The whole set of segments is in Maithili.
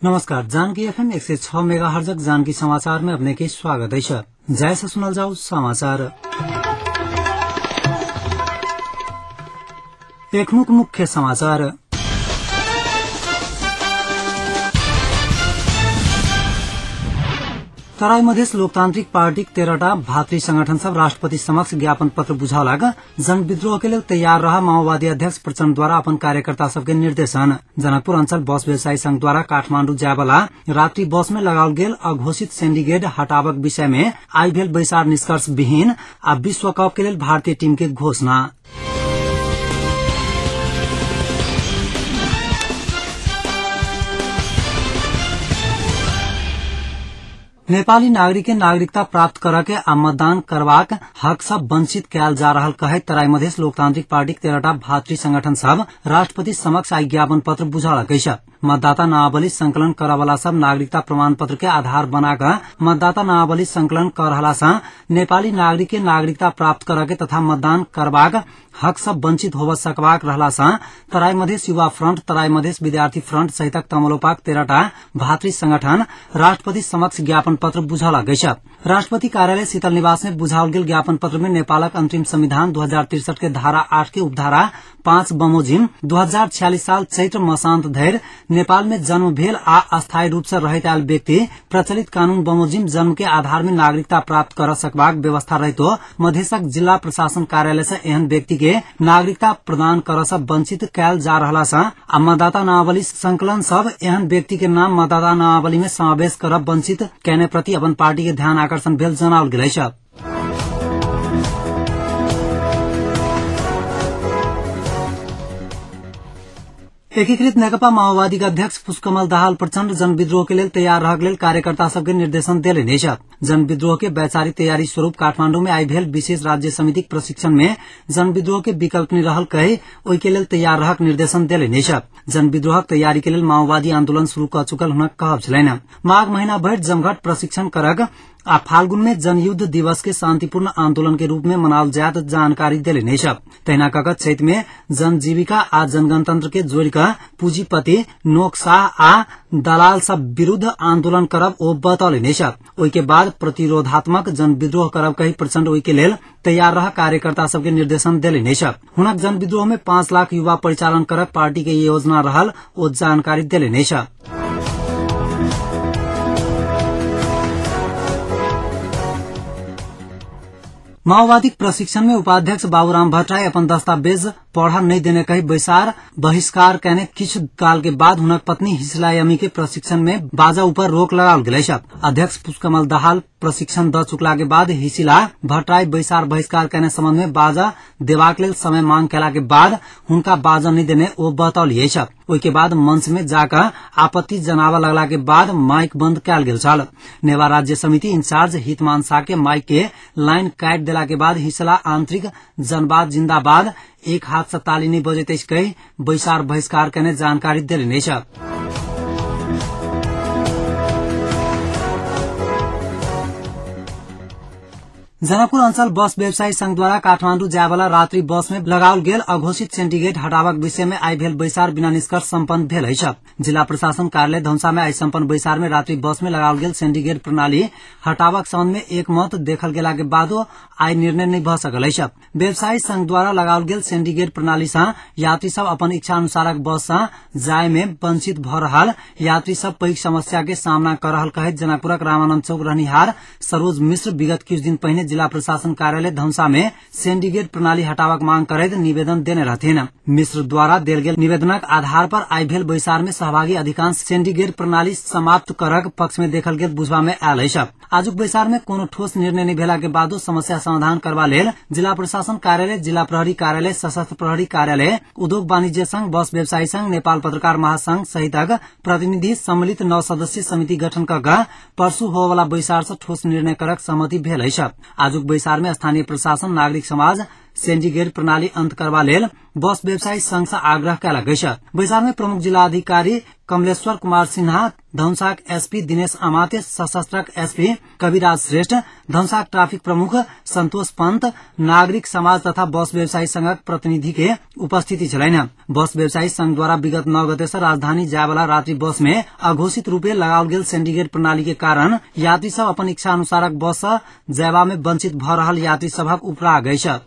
नमस्कार, जानकी एफएम 106 मेगाहर्जक जानकी समाचार में अपने के स्वागत है। जय से सुनल जाओ समाचार। एखनुक मुख्य समाचार। तराई मधेस लोकतांत्रिक पार्टीक 13टा भातृ संगठन सब राष्ट्रपति समक्ष ज्ञापन पत्र बुझावलाक जनविद्रोह के लेल तैयार रहा माओवादी अध्यक्ष प्रचण्ड द्वारा अपन कार्यकर्ता सबके निर्देशन। जनकपुर अंचल बस व्यवसायी संघ द्वारा काठमांडू जायवाला रात्रि बस में लगाओल गेल अघोषित सिंडिकेट हटावक विषय में आई भेल बैसार निष्कर्ष विहीन आ विश्व कप के लेल भारतीय टीम के घोषणा। नेपाली नागरिक के नागरिकता प्राप्त कर के आ मतदान करबाक हक सब वंचित कयल जा रहल कहैत तराई मधेस लोकतांत्रिक पार्टीक 13टा भातृ संगठन सब राष्ट्रपति समक्ष आई ज्ञापन पत्र बुझालक अछि। मतदाता नामावली संकलन करवाला सब नागरिकता प्रमाण पत्र के आधार बनाकर मतदाता नामावली संकलन कर रहला सँ नेपाली नागरिक के नागरिकता प्राप्त कर के तथा मतदान करबाक हक सब वंचित होब सकबाक रहला सँ तराई मधेस युवा फ्रंट, तराई मधेस विद्यार्थी फ्रंट सहितक तमलोपाक 13टा भातृ संगठन राष्ट्रपति समक्ष ज्ञापन पत्र बुझालक अछि। राष्ट्रपति कार्यालय शीतल निवास में बुझाओल गेल ज्ञापन पत्र में नेपालक अंतरिम संविधान 2063 के धारा 8 के उपधारा 5 बमोजिम 2046 साल चैत्र मसान्त धरि नेपाल में जन्म भेल आ अस्थायी रूप से रहैत आयल व्यक्ति प्रचलित कानून बमोजिम जन्म के आधार में नागरिकता प्राप्त कर सकबाक व्यवस्था रहितो मधेसक जिला प्रशासन कार्यालय से एहन व्यक्ति के नागरिकता प्रदान कर से वंचित कयल जा रहला सँ आ मतदाता नामावली संकलन सब एहन व्यक्ति के नाम मतदाता नामावली में समावेश करब वंचित केने प्रति अपन पार्टी के ध्यान आकर्षण भेल जनाओल गेल अछि। एकीकृत नेकपा माओवादी के अध्यक्ष पुष्पकमल दाहाल प्रचण्ड जनविद्रोह के लेल तैयार रहक लेल कार्यकर्ता सबके निर्देशन देलनि अछि। जनविद्रोह के वैचारिक तैयारी स्वरूप काठमांडू में आई भेल विशेष राज्य समितिक प्रशिक्षण में जनविद्रोह के विकल्प नहि रहल कहि ओहि के लेल तैयार रहक निर्देशन देलनि अछि। जनविद्रोहक तैयारी के लेल माओवादी आंदोलन शुरू क चुकल हुनक कहब छलनि। माघ महीना भरि जमघट प्रशिक्षण करक आ फाल्गुन में जनयुद्ध दिवस के शांतिपूर्ण आंदोलन के रूप में मनाओल जायत जानकारी देलनि अछि। तहिना कक चैत में जनजीविका आ जनगणतंत्र के जोड़ि क पूंजीपति नोकशाह आ दलाल सब विरूद्ध आंदोलन करब ओ बतौलनि अछि। ओहि के बाद प्रतिरोधात्मक जनविद्रोह करब कहि प्रचण्ड ओहि के लेल तैयार रह कार्यकर्ता सबके निर्देशन देलनि अछि। हुनक जनविद्रोह में 5 लाख युवा परिचालन करक पार्टी के योजना रहल ओ जानकारी देलनि अछि। माओवादी प्रशिक्षण में उपाध्यक्ष बाबूराम भट्टराई अपन दस्तावेज पढ़ा नहीं देने कही बैसार बहिष्कार कहने किछु काल के बाद हुनक पत्नी हिसलायमी के प्रशिक्षण में बाजा ऊपर रोक लगाओल गेल अछि। अध्यक्ष पुष्पकमल दाहाल प्रशिक्षण द चुकला के बाद हिसिला भट्टराई बैसार बहिष्कार कहने संबंध में बाजा देबाक लेल समय मांग केला के बाद हुनका बाजा नहीं देने ओ बतौली अछि। ओहि के बाद मंच में जाकर आपत्ति जनावा लगला के बाद माइक बंद कयल गेल छल। नेवा राज्य समिति इंचार्ज हितमान शाह के माइक के लाइन काटि देला के बाद हिसला आंतरिक जनवाद जिंदाबाद एक हाथ से ताली नहीं बजैत अछि कहि बैसार बहिष्कार केने जानकारी देलनि अछि। जनकपुर अंचल बस व्यवसायी संघ द्वारा काठमांडू जायवाला रात्रि बस में लगाओल गेल अघोषित सिंडिकेट हटावक विषय में आई भेल बैसार बिना निष्कर्ष सम्पन्न भेल अछि। जिला प्रशासन कार्यालय धनुषा में आई सम्पन्न बैसार में रात्रि बस में लगाओल गेल सिंडिकेट प्रणाली हटावक संबंध में एकमत देखल गेला के बादो आई निर्णय नहीं भ सकल अछि। व्यवसायी संघ द्वारा लगाओल गेल सिंडिकेट प्रणाली सँ यात्री सब अपन इच्छा अनुसारक बस सँ जाय में वंचित भ रहल यात्री सब पैघ समस्या के सामना कर रहल कहैत जनकपुरक रामानंद चौक रहनिहार सरोज मिश्र विगत किछु दिन पहिने जिला प्रशासन कार्यालय धनुषा में सिंडिकेट प्रणाली हटावक मांग करैत निवेदन देने रहथिन। मिश्र द्वारा देल गेल निवेदनक आधार पर आई भेल बैसार में सहभागी अधिकांश सिंडिकेट प्रणाली समाप्त करक पक्ष में देखल गेल बुझबा में आयल अछि। आजुक बैसार में कोनो ठोस निर्णय नहि भेला के बादो समस्या समाधान करबा लेल जिला प्रशासन कार्यालय, जिला प्रहरी कार्यालय, सशस्त्र प्रहरी कार्यालय, उद्योग वाणिज्य संघ, बस व्यवसायी संघ, नेपाल पत्रकार महासंघ सहितक प्रतिनिधि सम्मिलित 9 सदस्यीय समिति गठन क परसू होवला बैसार से ठोस निर्णय करक सहमति भेल अछि। आजुक बैसार में स्थानीय प्रशासन, नागरिक समाज, सेन्डिकेट प्रणाली अन्त करबा लेल बस व्यवसायी संघ से आग्रह कयलक अछि। बैसार में प्रमुख जिलाधिकारी कमलेश्वर कुमार सिन्हा, धनुषाक एसपी दिनेश अमात्य, सशस्त्रक एसपी कविराज श्रेष्ठ, धनुषाक ट्राफिक प्रमुख संतोष पंत, नागरिक समाज तथा बस व्यवसायी संघक प्रतिनिधि के उपस्थिति छलनि। बस व्यवसायी संघ द्वारा विगत 9 गते से राजधानी जायवाला रात्रि बस में अघोषित रूपे लगाओल गेल सिंडिकेट प्रणाली के कारण यात्री सब अपन इच्छा अनुसारक बस से जयबा में वंचित भ रहल यात्री सभक उपराग अछि।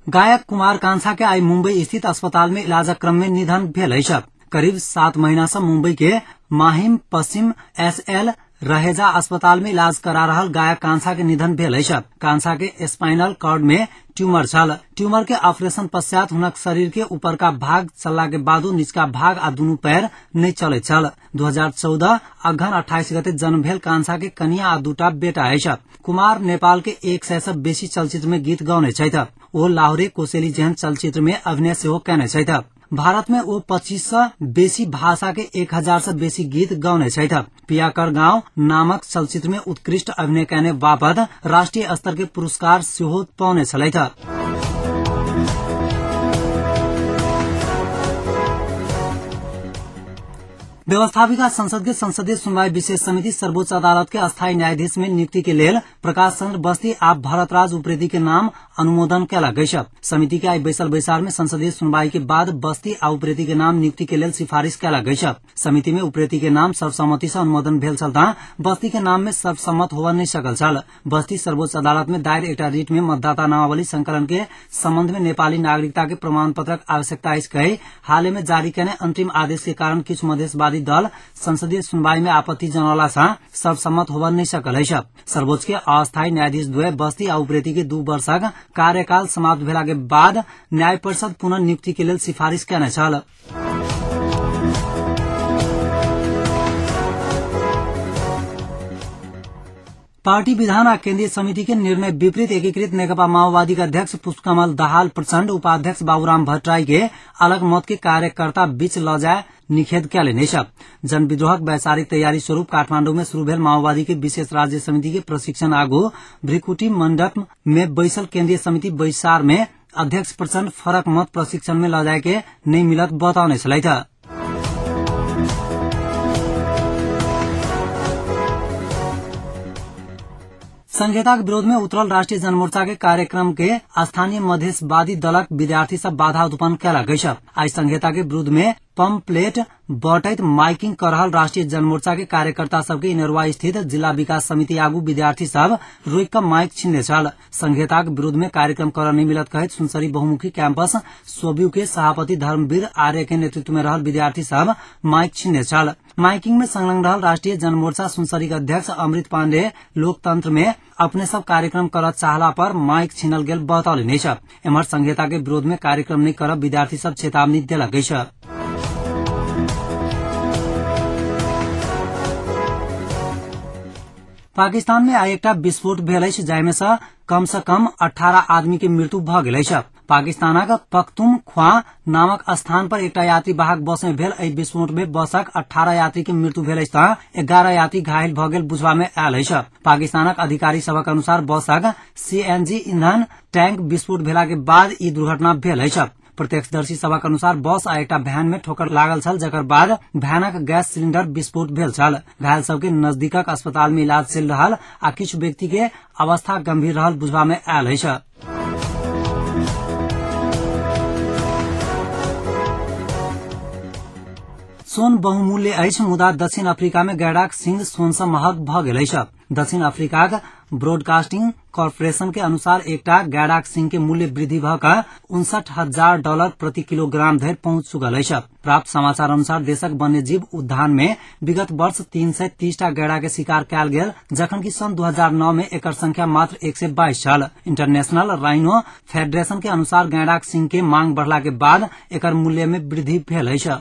गायक कुमार कांछा के आई मुंबई स्थित अस्पताल में इलाजक क्रम में निधन भेल अछि। करीब 7 महीना से मुंबई के माहिम पश्चिम एसएल रहेजा अस्पताल में इलाज करा रहल गायक कांछा के निधन भेल अछि। कांछा के स्पाइनल कॉर्ड में ट्यूमर छल। ट्यूमर के ऑपरेशन पश्चात हुनक शरीर के ऊपर का भाग चलला के बादो निचका भाग आ दुनू पैर नहीं चलैत छल। 2014 अघन 28 गते जन्म भेल कांछा के कनिया आ दूटा बेटा अछि। कुमार नेपाल के 100 से बेसी चलचित्र में गीत गौने छथि। ओ लाहौरे कोसेली जेहन चलचित्र में अभिनय सेहो केने छथि। भारत में ओ 25 से बेसी भाषा के 1000 से बेसी गीत गौने छथि। पियाकर गांव नामक चलचित्र में उत्कृष्ट अभिनय केने बापत राष्ट्रीय स्तर के पुरस्कार सेहो पौने छलथि। व्यवस्थापिका संसद के संसदीय सुनवाई विशेष समिति सर्वोच्च अदालत के अस्थायी न्यायाधीश में नियुक्ति के लेल प्रकाश चंद्र बस्ती आ भरतराज उप्रेती के नाम अनुमोदन कयलक अछि। समिति के आई बैसल बैसार में संसदीय सुनवाई के बाद बस्ती आ उप्रेती के नाम नियुक्ति के लेल सिफारिश कयलक अछि। समिति में उप्रेती के नाम सर्वसम्मति से अनुमोदन भेल छल त बस्ती के नाम में सर्वसम्मत होबय नहि सकल छल। बस्ती सर्वोच्च अदालत में दायर एकटा रिट में मतदाता नामावली संकलन के संबंध में नेपाली नागरिकता के प्रमाण पत्रक आवश्यकता अछि कहि हाल में जारी केने अंतिम आदेश के कारण किछु मधेशवादी दल संसदीय सुनवाई में आपत्ति जनौला सँ सर्वसम्मत होबय नहि सकल अछि। सर्वोच्च के अस्थायी न्यायाधीश द्वय बस्ती आ उप्रेती के 2 वर्षक कार्यकाल समाप्त भेला के बाद न्याय परिषद पुनः नियुक्ति के लेल सिफारिश केने छल। पार्टी विधान आ केन्द्रीय समिति के निर्णय विपरीत एकीकृत नेकपा माओवादी के अध्यक्ष पुष्पकमल दाहाल प्रचण्ड उपाध्यक्ष बाबूराम भट्टराई के अलग मत के कार्यकर्ता बीच ल जाय निषेध कयलनि अछि। जनविद्रोहक वैचारिक तैयारी स्वरूप काठमांडू में शुरू भेल माओवादी के विशेष राज्य समिति के प्रशिक्षण आगू भ्रिकुटी मंडप में बैसल केन्द्रीय समिति बैसार में अध्यक्ष प्रचण्ड फरक मत प्रशिक्षण में ल जाय के नहि मिलत बतौने छलथि। संहिताक विरोध में उतरल राष्ट्रीय जनमोर्चा के कार्यक्रम के स्थानीय मधेशवादी दलक विद्यार्थी सब बाधा उत्पन्न कयलक अछि। आई संहिता के विरोध में पम्पलेट बटैत माइकिंग कर रहल राष्ट्रीय जनमोर्चा के कार्यकर्ता सबके इनरुआ स्थित जिला विकास समिति आगू विद्यार्थी सब रोकि क माइक छिनने छल। संहिताक विरोध में कार्यक्रम करऽ नहि मिलत कहैत सुनसरी बहुमुखी कैंपस सोब्यू के सभापति धर्मवीर आर्य के नेतृत्व में रहल विद्यार्थी सब माइक छिनने छल। माइकिंग में संलग्न रहल राष्ट्रीय जनमोर्चा सुनसरी के अध्यक्ष अमृत पाण्डे लोकतंत्र में अपने सब कार्यक्रम करऽ चाहला पर माइक छिनल गेल बतौलनि अछि। एम्हर संहिता के विरोध में कार्यक्रम नहि करब विद्यार्थी सब चेतावनी देलक अछि। पाकिस्तान में आई एकटा विस्फोट भेल अछि जाहि में कम से कम 18 आदमी के मृत्यु भ गेल अछि। पाकिस्तानक पख्तूनख्वा नामक स्थान पर एकटा यात्री वाहक बस में भेल एहि विस्फोट में बसक 18 यात्री के मृत्यु भेल अछि त 11 यात्री घायल भ गेल बुझबा में आयल अछि। पाकिस्तानक अधिकारी सभक अनुसार बसक सीएनजी ईंधन टैंक विस्फोट भेला के बाद ई दुर्घटना भेल अछि। प्रत्यक्षदर्शी सभक अनुसार बस आ एकटा वैन में ठोकर लागल छल, जकर बाद वैनक गैस सिलिंडर विस्फोट भेल छल। घायल सबके नजदीकक अस्पताल में इलाज चलि रहल आ किछु व्यक्ति के अवस्था गंभीर रहल बुझबा में आयल अछि। सोन बहुमूल्य अछि, मुदा दक्षिण अफ्रीका में गैडाक सिंह सोन सँ महग भ गेल अछि। दक्षिण अफ्रीकाक ब्रॉडकास्टिंग कॉरपोरेशन के अनुसार एकटा गैडाक सिंह के मूल्य वृद्धि भ क $59,000 प्रति किलोग्राम धरि पहुंच चुकल अछि। प्राप्त समाचार अनुसार देशक वन्यजीव उद्यान में विगत वर्ष 330 टा गैडा के शिकार कयल गेल, जखन कि सन 2009 में एकर संख्या मात्र 122 छल। इंटरनेशनल राइनो फेडरेशन के अनुसार गैडाक सिंह के मांग बढ़ला के बाद एकर मूल्य में वृद्धि भेल अछि।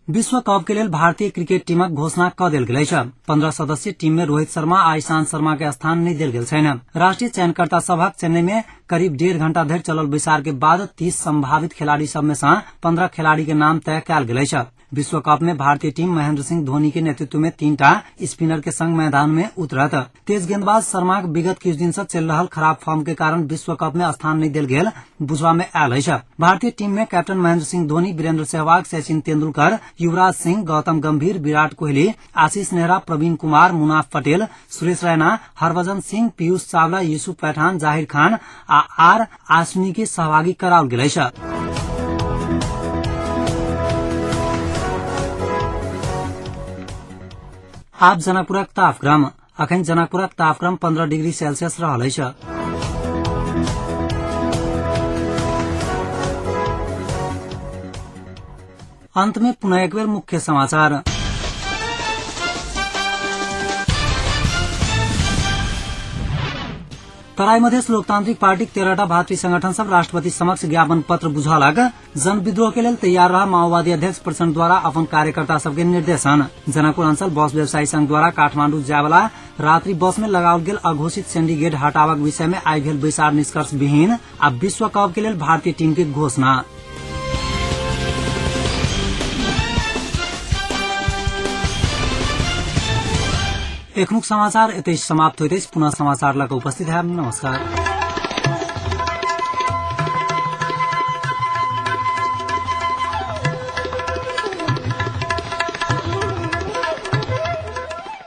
विश्व कप के लेल भारतीय क्रिकेट टीमक घोषणा क देल गेल अछि। 15 सदस्यीय टीम में रोहित शर्मा आ ईशांत शर्मा के स्थान नहि देल गेल छैन। राष्ट्रीय चयनकर्ता सभक चेन्नई में करीब 1.5 घंटा धरि चलल बैसार के बाद 30 संभावित खिलाड़ी सब में सँ 15 खिलाड़ी के नाम तय कयल गेल अछि। विश्व कप में भारतीय टीम महेंद्र सिंह धोनी के नेतृत्व में 3टा स्पिनर के संग मैदान में उतरत। तेज गेंदबाज शर्मा के विगत किछु दिन से चलि रहल खराब फॉर्म के कारण विश्व कप में स्थान नहि देल गेल बुझबा में आयल अछि। भारतीय टीम में कैप्टन महेंद्र सिंह धोनी, वीरेंद्र सहवाग, सचिन तेंदुलकर, युवराज सिंह, गौतम गंभीर, विराट कोहली, आशीष नेहरा, प्रवीण कुमार, मुनाफ पटेल, सुरेश रैना, हरभजन सिंह, पीयूष चावला, यूसुफ पठान, जाहिर खान आ आर आश्विनी के सहभागी कराओल गेल अछि। आब जनकपुरक तापक्रम। अखन जनकपुरक तापक्रम 15 डिग्री सेल्सियस रहल अछि। अंत में पुनः एक बेर मुख्य समाचार। तराई मधेस लोकतांत्रिक पार्टीक 13टा भातृ संगठन सब राष्ट्रपति समक्ष ज्ञापन पत्र बुझलक। जनविद्रोह के लेल तैयार रहा माओवादी अध्यक्ष प्रचण्ड द्वारा अपन कार्यकर्ता सबके निर्देशन। जनकपुर अंचल बस व्यवसायी संघ द्वारा काठमांडू जायवाला रात्रि बस में लगाओल गेल अघोषित सिंडिकेट हटावक विषय में आइ भेल बैसार निष्कर्ष विहीन आ विश्व कप के लेल भारतीय टीम के घोषणा। एखनुक समाचार एतै समाप्त होइत अछि। पुनः समाचार लऽ कऽ उपस्थित हैब। नमस्कार।